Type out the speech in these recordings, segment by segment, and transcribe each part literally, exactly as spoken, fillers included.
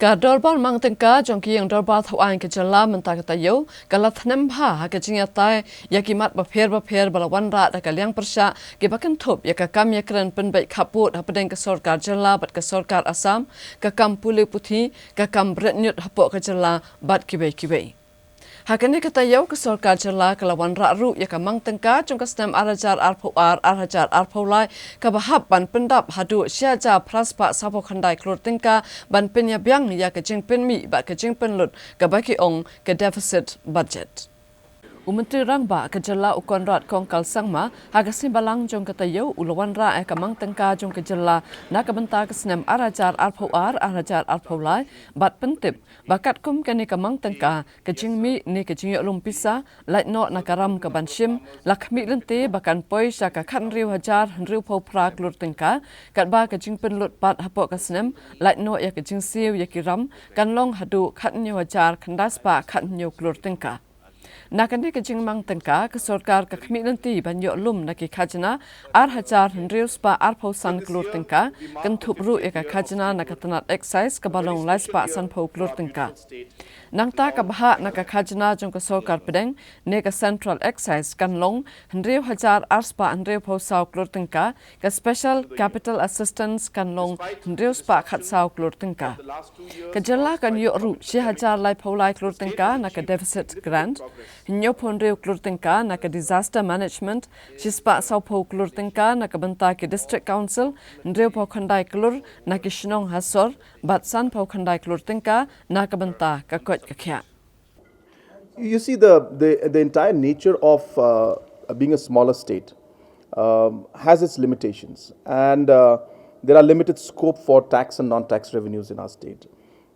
Ka dorbar mang tyngka jong ki ïing dorbar thaw aiñ ka jylla mynta ka taïew ka la thnem bha ha ka jingïatai ïa ki mat bapher bapher ba la wanrah da ka liang pyrshah kiba kynthup ïa ka kam ïakren pynbeit khappud hapdeng ka sorkar jylla bad ka sorkar Assam, ka kam pule puthi, ka kam bret ñiut hapoh ka jylla bad kiwei kiwei. Ha kane ka taïew ka sorkar jylla ka la wanrah ruh ïa ka mang tyngka jong ka snem ar hajar arphew ar, ar hajar arphew lai kaba hap ban pyndap haduh shi hajar phra spah sawphew khyndai klur tyngka ban pynïabiang ïa ka jingpynmih bad ka jingpynlut kaba ki ong ka deficit budget. U Myntri Rangbah ka jylla u Conrad Kongkal Sangma ha ka sngi Balang jong ka taïew u la wanrah ïa ka mang tyngka jong ka jylla na ka bynta ka snem ar hajar arphew ar, ar hajar arphew lai bad pyntip ba katkum kane ka mang tyngka ka jingmih ne ka jingïoh lum pisa lait noh na ka ram ka ban shim la khmih lynti ba kan poi sha ka khathynriew hajar hynriewphew phra klur tyngka, katba ka jingpynlut pat hapoh ka snem lait noh ïa ka jingsiew ïa ki ram kan long haduh khathynñiew hajar khyndai spah khathynñiew klur tyngka. Na kane ka jingmang tyngka ka sorkar ka khmih lynti ban ïoh lum na ki khajna ar hajar hynriew spah arphew san klur tyngka, kynthup ruh ïa ka khajna na ka tnat excise kaba long lai spah sanphew klur tyngka. Nangta ka bhah na ka khajna jong ka sorkar pdeng ne ka central excise kan long hynriew hajar ar spah hynriewphew saw klur tyngka, ka special capital assistance kan long hynriew spah khatsaw klur tyngka. Ka jylla kan ïoh ruh shi hajar laiphew lai klur tyngka na ka deficit grant, hynñiewphew hynriew klur tyngka na ka disaster management, shi spah sawphew klur tyngka na ka bynta ki district council, hynriewphew khyndai klur na ki shnong ha sor bad sanphew khyndai klur tyngka na ka bynta ka koit ka khiah. You see, the, the, the entire nature of uh, being a smaller state um, has its limitations, and uh, there are limited scope for tax and non-tax revenues in our state.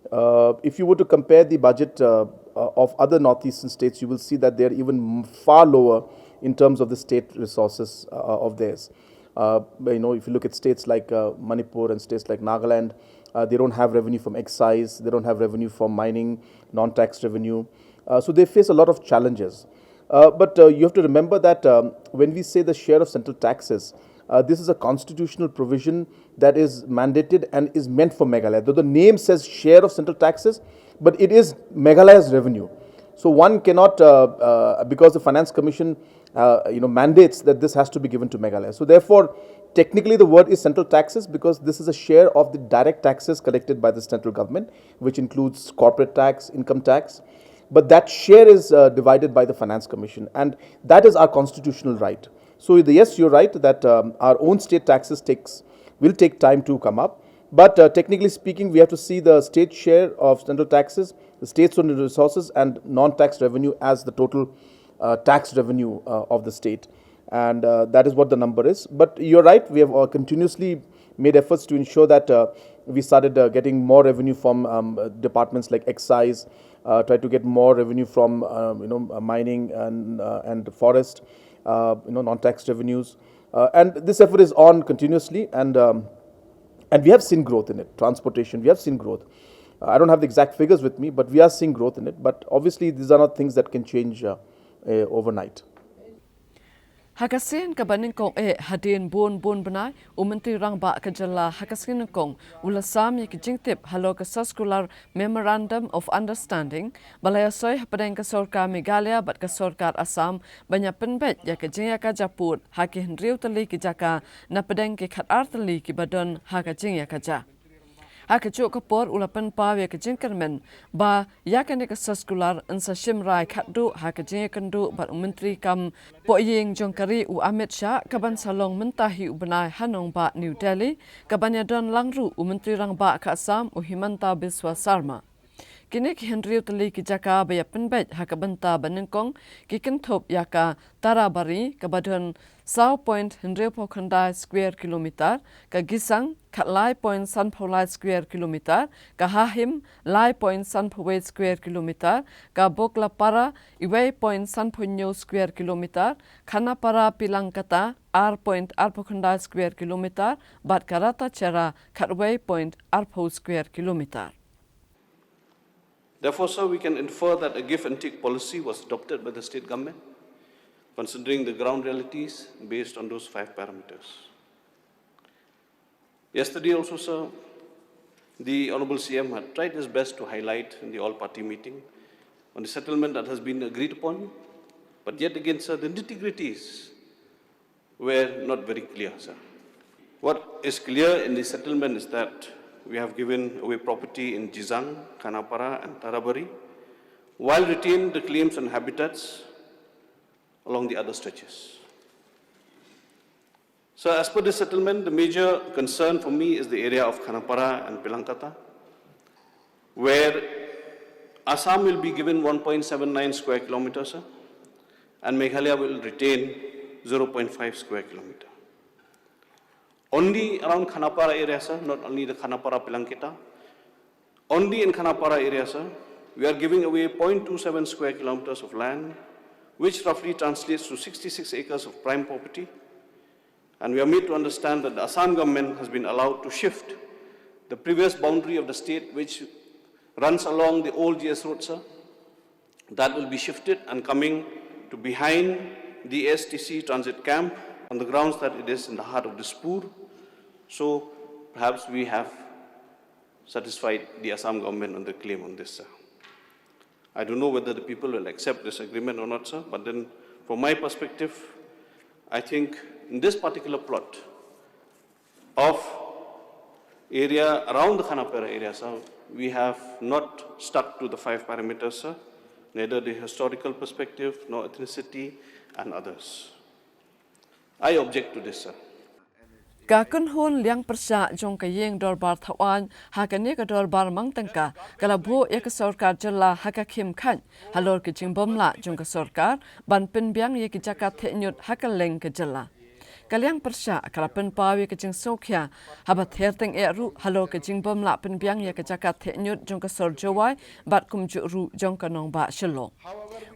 Uh, if you were to compare the budget uh, uh, of other northeastern states, you will see that they are even far lower in terms of the state resources uh, of theirs. Uh, you know, if you look at states like uh, Manipur and states like Nagaland, uh, they don't have revenue from excise, they don't have revenue from mining, non-tax revenue. Uh, so they face a lot of challenges. Uh, but uh, you have to remember that um, when we say the share of central taxes, uh, this is a constitutional provision that is mandated and is meant for Meghalaya. Though the name says share of central taxes, but it is Meghalaya's revenue. So one cannot, uh, uh, because the Finance Commission uh, you know, mandates that this has to be given to Meghalaya. So therefore, technically the word is central taxes because this is a share of the direct taxes collected by the central government, which includes corporate tax, income tax. But that share is uh, divided by the Finance Commission, and that is our constitutional right. So the, yes, you're right that um, our own state taxes takes will take time to come up. But uh, technically speaking, we have to see the state share of central taxes, the state's own resources, and non-tax revenue as the total uh, tax revenue uh, of the state. And uh, that is what the number is. But you're right, we have uh, continuously made efforts to ensure that uh, we started uh, getting more revenue from um, uh, departments like excise, uh, try to get more revenue from um, you know uh, mining and uh, and forest, uh, you know non-tax revenues, uh, and this effort is on continuously, and um, and we have seen growth in it. Transportation, we have seen growth. Uh, I don't have the exact figures with me, but we are seeing growth in it. But obviously, these are not things that can change uh, uh, overnight. Ha ka sien kaba nyngkong eh hadien bun bun bnai, u Myntri Rangbah ka jylla ha ka sngi nyngkong u la sam ïa ki jingtip halor ka Saskular Memorandum of Understanding ba la ïasoi hapdeng ka sorkar Meghalaya bad ka sorkar Assam ban ïa pynbeit ïa ka jingïakajia pud ha ki hynriew tylli ki jaka na pdeng ki khatar tylli kiba don ha ka jingïakajia. Ha kajuh ka por u la pynpaw ïa ka jingkyrmen ba ïa kane ka Saskular yn sa shim rai khatduh ha ka jingïakynduh bad u Myntri kam pohïing jong ka ri u Amit Shah kaban sa long mynta hi u bnai ha nongbah New Delhi, kaban ïadon lang ruh u Myntri Rangbah ka Assam u Himanta Biswa Sarma. Kine ki hynriew tylli ki jaka ba ïa pynbeit ha ka bynta ba nyngkong ki kynthup ïa ka Tarabari kaba don saw point hynriewphew khyndai square kilometer, ka Gisang khatlai point sanphew lai square kilometer, ka Hahim lai point sanphew wei square kilometer, ka Boklapara iwei point sanphew hynñiew square kilometer, Khanapara Pilangkata ar point arphew khyndai square kilometer, bad ka Ratachera khatwei point arphew square kilometer. Therefore, sir, we can infer that a give and take policy was adopted by the state government, considering the ground realities based on those five parameters. Yesterday also, sir, The Honorable C M had tried his best to highlight in the all-party meeting on the settlement that has been agreed upon, but yet again, sir, the nitty-gritties were not very clear, sir. What is clear in the settlement is that we have given away property in Jizang, Khanapara, and Tarabari, while retained the claims on habitats along the other stretches. So, as per this settlement, the major concern for me is the area of Khanapara and Pilangkata, where Assam will be given one point seven nine square kilometers, sir, and Meghalaya will retain zero point five square kilometer. Only around Khanapara area, sir, not only the Khanapara Pilangkata, only in Khanapara area, sir, we are giving away zero point two seven square kilometers of land, which roughly translates to sixty-six acres of prime property. And we are made to understand that the Assam government has been allowed to shift the previous boundary of the state, which runs along the old G S road, sir. That will be shifted and coming to behind the A S T C transit camp on the grounds that it is in the heart of Dispur. So perhaps we have satisfied the Assam government on the claim on this, sir. I don't know whether the people will accept this agreement or not, sir, but then from my perspective, I think in this particular plot of area around the Khanapara area, sir, we have not stuck to the five parameters, sir, neither the historical perspective nor ethnicity and others. I object to this, sir. Ka kynhun liang pyrshah jong ka ïing dorbar Thawaiñ ha kane ka dorbar mang tyngka ka la buh ïa ka sorkar jylla ha ka khim khaid halor ka jingbymlah jong ka sorkar ban pynbiang ïa ki jaka theh ñiut ha kylleng ka jylla. Ka liang pyrshah ka la pynpaw ïa ka jingsngewkhia haba ther tyngeh ruh halor ka jingbymlah pynbiang ïa ka jaka theh ñiut jong ka sor Jowai bad kumjuh ruh jong ka nongbah Shillong.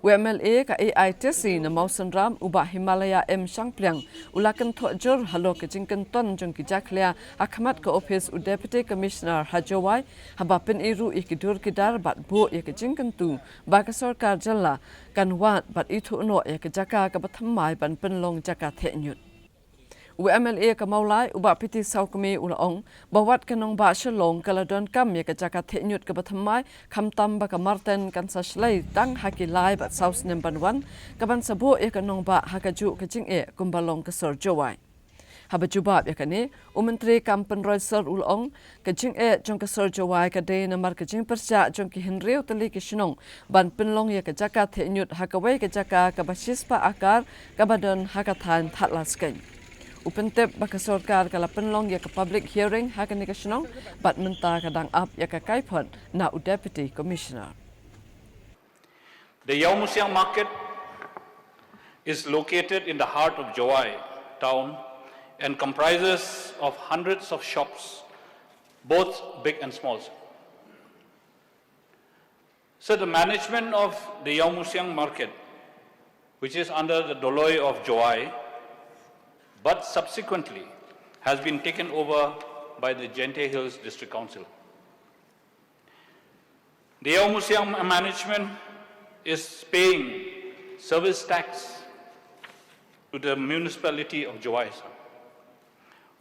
U M L A ka A I T C na Mawsynram u Bah Himalaya M Shangpliang u la kynthoh jur halor ka jingkynton jong ki jakhlia ha khmat ka ophis u Deputy Commissioner ha Jowai haba pyni ruh ïa ki dur ki dar bad buh ïa ka jingkyntu ba ka sorkar jylla kan wad bad ithuh noh ïa ka jaka kaba thymmai ban pynlong jaka theh ñiut. U M L A ka Mawlai u Bah P T Sawkmie u la ong ba wat ka nongbah Shillong ka la donkam ïa ka jaka theh ñiut kaba thymmai, khamtam ba ka marten kan sa shlei tang ha ki lai bad saw snem ban wan, kaban sa buh ïa ka nongbah ha kajuh ka jingeh kumba long ka sor Jowai. Haba jubab ïa kane, u Myntri kam pynroi sor u la ong, ka jingeh jong ka sor Jowai ka dei namar ka jingpyrshah jong ki hynriew tylli ki shnong ban pynlong ïa ka jaka theh ñiut ha kawei ka jaka kaba shispah akar kaba don ha ka thaiñ Thadlaskein. U pyntip ba ka sorkar ka la pynlong ïa ka public hearing ha kane ka shnong bad mynta ka dang ap ïa ka kaiphod na u Deputy Commissioner. The Yaumusiang market is located in the heart of Jowai town and comprises of hundreds of shops, both big and small. So the management of the Yaumusiang market, which is under the Doloi of Jowai, but subsequently has been taken over by the Jaintia Hills District Council. The Yaumusiang management is paying service tax to the municipality of Jowai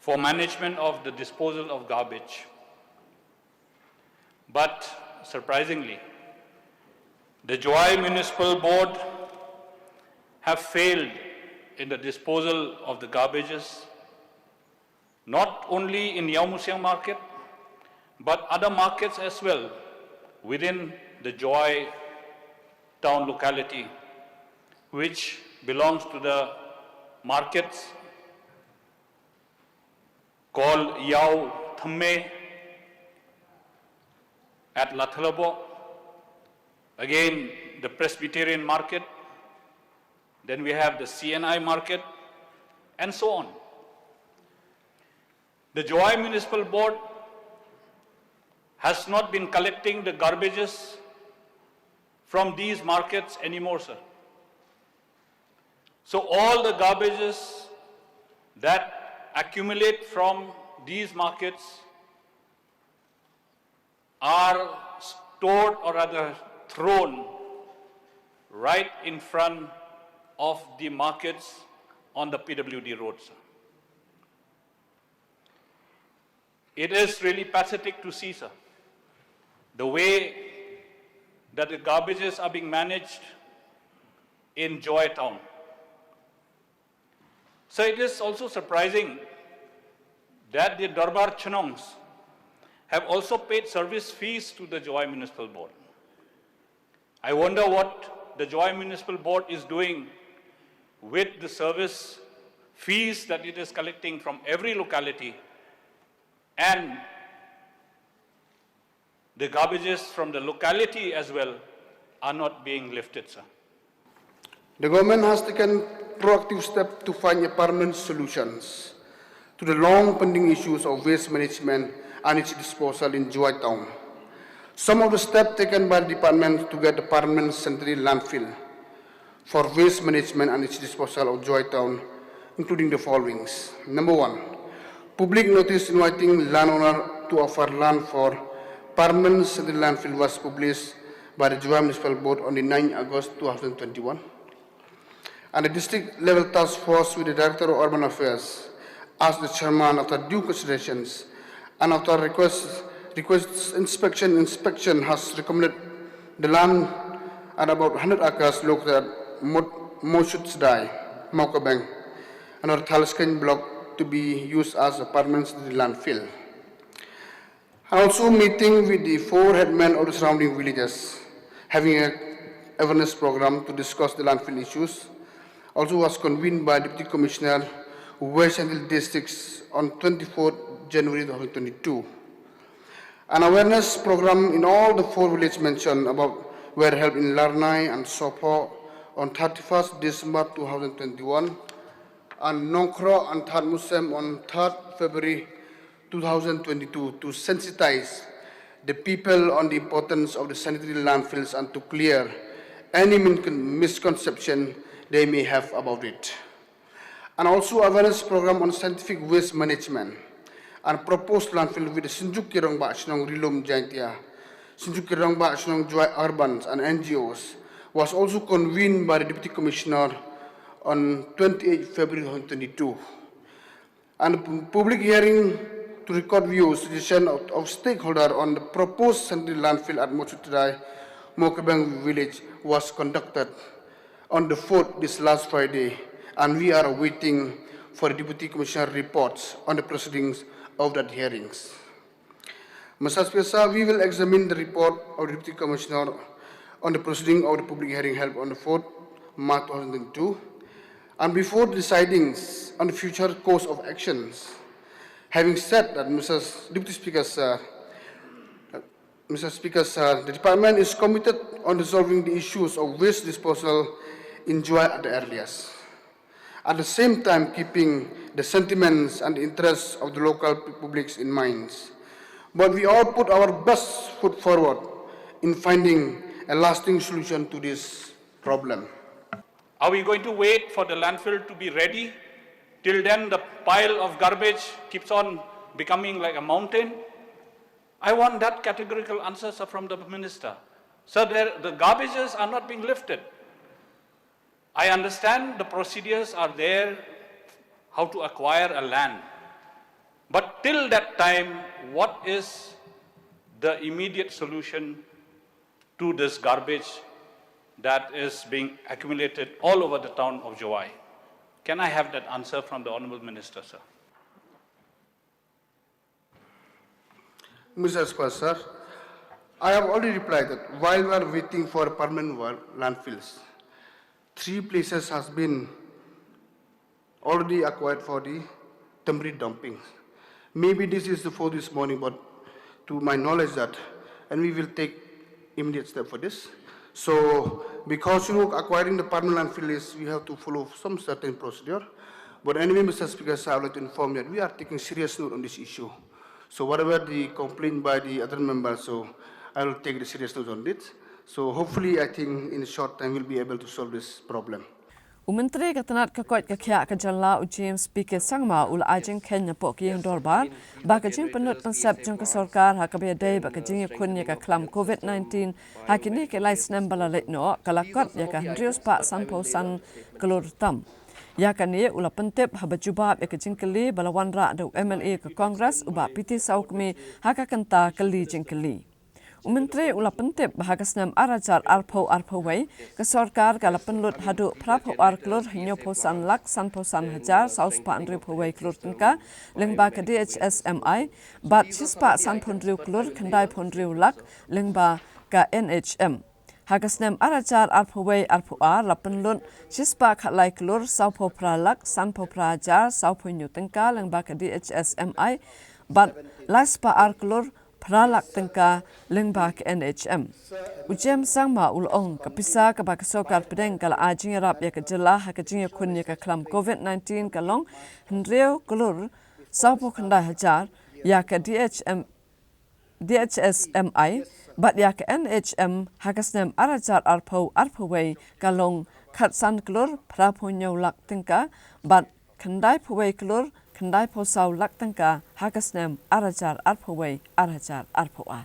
for management of the disposal of garbage. But surprisingly, the Jowai Municipal Board have failed in the disposal of the garbages, not only in Yaumusiang market, but other markets as well within the Jowai town locality, which belongs to the markets called Yaw Thymme at Lathalabo, again the Presbyterian market, then we have the C N I market, and so on. The Jowai Municipal Board has not been collecting the garbages from these markets anymore, sir. So all the garbages that accumulate from these markets are stored or rather thrown right in front of the markets on the P W D roads. It is really pathetic to see, sir, the way that the garbages are being managed in Jowai town. So it is also surprising that the Dorbar Chnongs have also paid service fees to the Jowai Municipal Board. I wonder what the Jowai Municipal Board is doing with the service fees that it is collecting from every locality and the garbages from the locality as well are not being lifted, sir. The government has taken proactive steps to find a permanent solutions to the long pending issues of waste management and its disposal in Jowai town. Some of the steps taken by the department to get a permanent sanitary landfill for waste management and its disposal of Jowai town, including the followings. Number one, public notice inviting landowner to offer land for permanent sanitary landfill was published by the Jowai Municipal Board on the ninth August two thousand twenty-one. And the district level task force with the Director of Urban Affairs as the chairman, after due considerations and after request, request inspection, inspection has recommended the land at about hundred acres located at Mot-, Moshut Sedai, Mawkabeng, and our Thalisken block to be used as a permanent landfill. Also meeting with the four headmen of the surrounding villages, having a awareness program to discuss the landfill issues. Also was convened by Deputy Commissioner West Central Districts on twenty-fourth January twenty twenty-two. An awareness program in all the four villages mentioned about were held in Larnai and Sopo on thirty-first December two thousand twenty-one, and Nongkrok and Thadmutsyiem on third February two thousand twenty-two to sensitize the people on the importance of the sanitary landfills and to clear any min-, misconception they may have about it. And also awareness program on scientific waste management and proposed landfill with the Synjuk Kirongbah Shnong Rilum Jaintia, Synjuk Kirongbah Shnong Jowai Urban and N G Os was also convened by the Deputy Commissioner on twenty-eighth February twenty twenty-two. And a pu-, public hearing to record views, suggestion of, of stakeholder on the proposed sanitary landfill at Moshut Sedai, Mawkabeng village was conducted on the fourth, this last Friday, and we are waiting for the Deputy Commissioner reports on the proceedings of that hearings. Mister Speaker, sir, we will examine the report of the Deputy Commissioner on the proceeding of the public hearing held on the fourth March two thousand twenty-two, and before deciding on the future course of actions. Having said that, Mister Deputy Speaker, sir, Mister Speaker, sir, the department is committed on resolving the issues of waste disposal in Jowai at the earliest. At the same time, keeping the sentiments and interests of the local pu-, publics in mind. But we all put our best foot forward in finding a lasting solution to this problem. Are we going to wait for the landfill to be ready? Till then, the pile of garbage keeps on becoming like a mountain. I want that categorical answer, sir, from the minister. Sir, there, the garbages are not being lifted. I understand the procedures are there, how to acquire a land. But till that time, what is the immediate solution to this garbage that is being accumulated all over the town of Jowai? Can I have that answer from the Honorable Minister, sir? Mister Speaker, sir, I have already replied that while we are waiting for permanent wa-, landfills, three places has been already acquired for the temporary dumping. Maybe this is the fourth this morning, but to my knowledge that, and we will take immediate step for this. So, because, you know, acquiring the permanent landfill is, we have to follow some certain procedure. But anyway, Mister Speaker, sir, I would like to inform that we are taking serious note on this issue. So whatever the complaint by the other members, so I will take the serious note on it. So hopefully, I think in a short time, we'll be able to solve this problem. U Myntri ka tnat ka koit ka khiah ka jylla u James P K Sangma u la ai jingkheiñ napoh ka ïing dorbar ba ka jingpynlut pynsep jong ka sorkar ha kaba ïadei bad ka jingïakhun ïa ka khlam covid nineteen ha kine ki lai snem ba la leit noh ka la kot ïa ka hynriew spah sanphew san klur tam. Ïa kane u la pyntip haba jubab ïa ka jingkylli ba la wanrah da u MLA ka Congress u Bah P T Sawkmie ha ka kynta kylli jingkylli. U Myntri u la pyntip ba ha ka snem ar hajar arphew arphew wei ka sorkar ka la pynlut haduh phra phew ar klur hynñiew phew san lak san phew san hajar saw spah hynriew phew wei klur tyngka lyngba ka D H S M I bad shi spah san phew hynriew klur khyndai phew hynriew lak lyngba ka N H M. Ha ka snem ar hajar arphew wei arphew ar la pynlut shi spah khatlai klur saw phew phra lak san phew phra hajar saw phew hynñiew tyngka lyngba ka D H S M I bad lai spah ar klur phra lak tyngka lyngba ka N H M. U James Sangma u la ong ka pisa kaba ka sorkar pdeng ka la ai jingïarap ïa ka jylla ha ka jingïakhun ïa ka khlam COVID nineteen ka long hynriew klur saw phew khyndai hajar ïa ka D H M, D H S M I bad ïa ka N H M ha ka snem ar hajar arphew arphew wei ka long khatsan klur phra phew hynñiew lak tyngka bad khyndai phew wei klur khyndai phew saw lak tyngka ha ka snem ar hajar arphew wei ar hajar arphew ar.